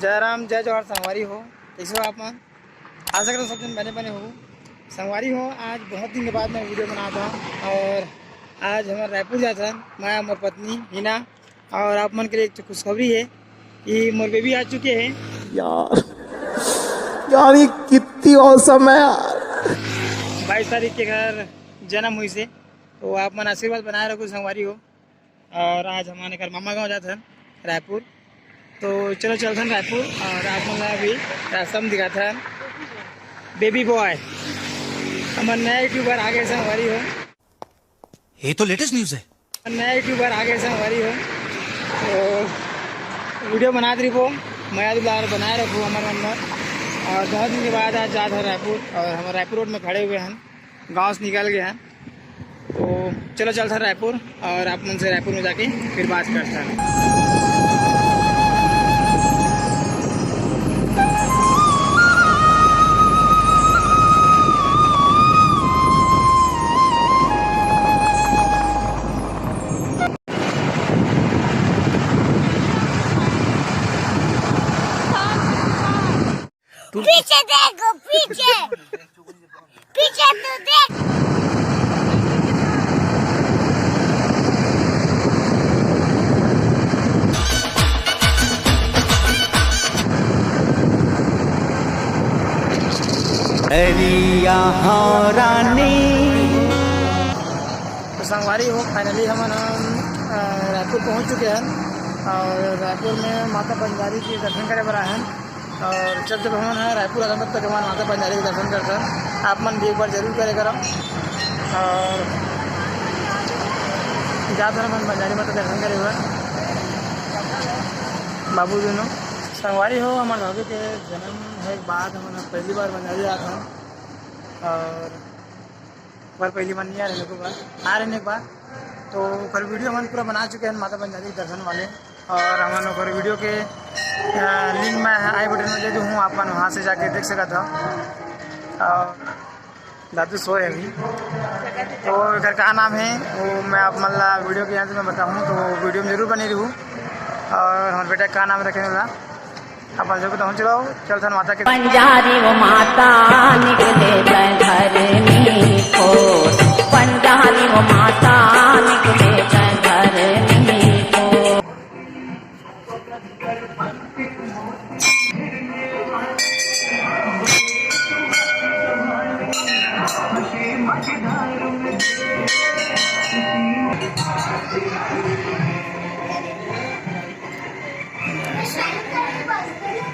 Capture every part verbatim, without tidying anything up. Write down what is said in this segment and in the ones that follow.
जय राम, जय जोहार संगवारी हो, कइसे हो आप मन? आशा करथंव सब झन बने बने हो। संगवारी हो, आज बहुत दिन के बाद मैं वीडियो बनात हंव और आज हमन रायपुर जात हन, मैं, मोर पत्नी हिना, और आप मन के लिए एक ठो खुशखबरी हे कि मोर बेबी आ चुके हे। यार, यार, ये कितनी औसम है यार। बाईस तारीख के एकर जन्म होइस हे, तो आप मन आशीर्वाद बनाए रखो संगवारी हो। और आज हमन एकर ममा गांव जात हन रायपुर, तो चलो चलथन रायपुर और आप मन ला भी रास्ता में दिखाथन। बेबी बॉय, हमर नया यूट्यूबर आ गए संगवारी हो। ये तो लेटेस्ट न्यूज़ है। नया यूट्यूबर आ गए संगवारी हो, तो वीडियो बनात रहिबो, मया दुलार बनाए रखो हमर मन में। और बहुत दिन के बाद आज जात हन रायपुर और हमर रायपुर रोड में खड़े हुए हन, गांव से निकल गए हन। तो चलो चलथन रायपुर और आप मन से रायपुर में जाके फिर बात करथन। तू पीछे देखो, पीछे, पीछे तू देख। अरे यहाँ रानी। तो संगवारी हो, finally हमन हम, अ, रायपुर पहुंच चुके हन और रायपुर में माता बंजारी के दर्शन करे बर आए हन। और जब जब हमन ह रायपुर आथन, तब तक हमन माता बंजारी के दर्शन करथन। आप मन भी एक बार जरूर करे करव। और जात हन हमन बंजारी माता दर्शन करे बर। बाबू दुनो संगवारी हो, हमर दादू के जन्म होए के बाद हमन ह पहली बार बंजारी जात हन। और एक बार पहली बार नहीं आ रहे, एक बार आ रहे, एक बार तो ओकर वीडियो हमन पूरा बना चुके हैं माता बंजारी के दर्शन वाले। और हमन ओकर वीडियो के, अ, लिंक मैं आई बटन में दे दूँ हूँ, आप मन वहाँ से जाके देख सकत हो। और दादू सोए अभी, तो एकर का नाम है वो मैं आप मन ला वीडियो के अंत में बताऊँ, तो वीडियो में जरूर बने रहू। और हमारे बेटा का नाम रखे ला अपन सबके तो चलो, चलथन माता के। बंजारी वो माता निकले जय धरनी को, बंजारी वो माता निकले जय धरनी को।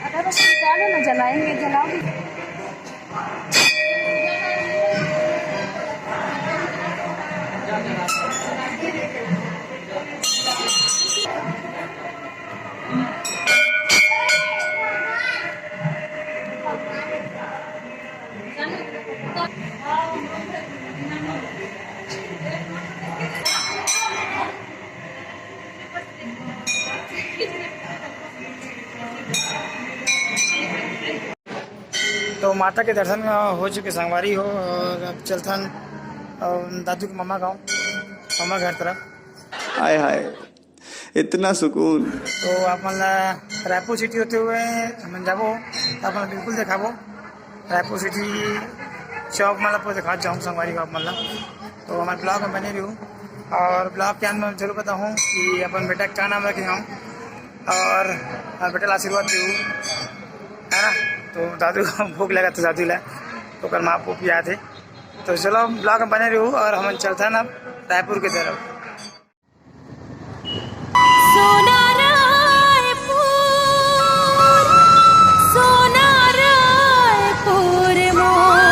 अगर बस निकालो ना, जलाएंगे, जलाओगे। तो माता के दर्शन हो चुके संगवारी हो, और अब चलथन, अ, दादू के ममा गाँव, ममा घर तरफ। हाय हाय, इतना सुकून। तो आप मन ला रायपुर सिटी होते हुए हमन जाबो, तो आप मन ला बिल्कुल देखाबो। रायपुर सिटी चौक मन ला पूरा देखा जाऊँ संगवारी हो आप मन ला। तो हमारे ब्लॉग में बने रहू, और ब्लॉग के अंत में जरूर बताऊँ कि अपन बेटा का नाम रखे हूँ, और हमारे बेटा ला आशीर्वाद देहू, है ना। तो दादू भूख लगा तो दादू ला, तो ओकर माँ पुप याद है। तो चलो ब्लॉग में बने रहू और हमन चलथन अब रायपुर के तरफ। सोना रायपुर, सोना रायपुर मोर,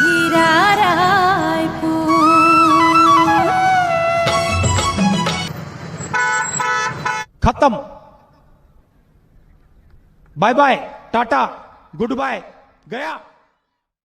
हीरा रायपुर। खत्म। बाय बाय, टाटा, गुड बाय, गया।